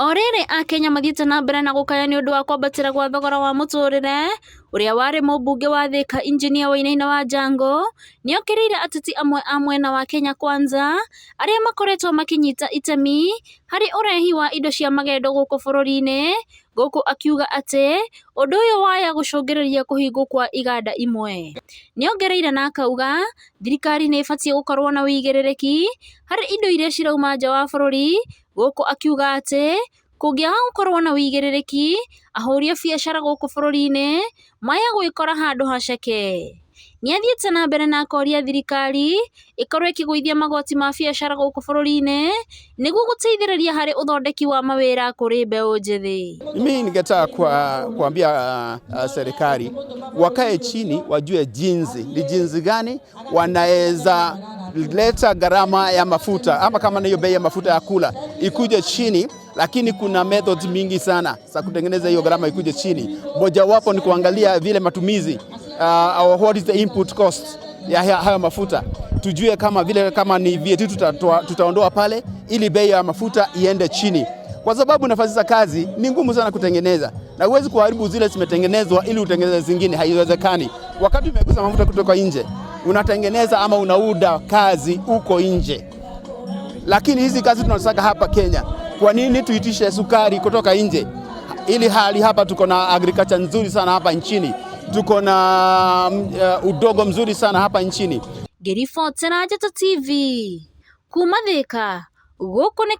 O rĩrĩ akenya mathiĩte na mbere na gũkaya nĩ ũndũ wa kwambatĩra gwa thogora wa mũtũrĩre, ũrĩa warĩ mũmbunge wa Thika Injinia Wainaina Wajangũ nĩokĩrĩire ateti amwe a mwena wa Kenya Kwanza arĩa makoretwo makĩnyita itemi harĩ ũrehi wa indo cia magendo gũkũ bũrũri-inĩ, gũkũ akiuga atĩ ũndũ ũyũ waya gũcũngĩrĩria kũhingwo kwa iganda imwe. Nĩongereire na akauga thirikari nĩ ĩbatiĩ gũkorwo na ũigĩrĩrĩki harĩ indo iria cirauma nja wa bũrũri, gũkũ akiuga atĩ kũngĩaga gũkorwo na ũigĩrĩrĩki ahũri a biacara gũkũ bũrũri-inĩ maya gwĩkora handũ haceke. Nĩathiĩte na mbere na akoria thirikari ĩkorwo ĩkĩgũithia magoti ma biacara gũkũ bũrũri-inĩ nĩguo gũteithĩrĩria harĩ ũthondeki wa mawĩra kũrĩ mbeũ njĩthĩ. Mimi ningetaka kuambia serikali wakae chini wajue jinsi ni jinsi gani wanaweza leta gharama ya mafuta ama kama hiyo bei ya mafuta ya kula ikuje chini, lakini kuna methods mingi sana za kutengeneza hiyo gharama ikuje chini. Mojawapo ni kuangalia vile matumizi or what is the input cost ya hayo mafuta, tujue kama vile kama ni VAT tutaondoa pale ili bei ya mafuta iende chini, kwa sababu nafasi za kazi ni ngumu sana kutengeneza na huwezi kuharibu zile zimetengenezwa ili utengeneze zingine, haiwezekani. Wakati umegusa mafuta kutoka nje, unatengeneza ama unauda kazi huko nje, lakini hizi kazi tunataka hapa Kenya. Kwa nini tuitishe sukari kutoka nje, ili hali hapa tuko na agriculture nzuri sana hapa nchini, tuko na udogo mzuri sana hapa nchini. Ngĩribotera Njata TV kuma Thika, gũkũ nĩ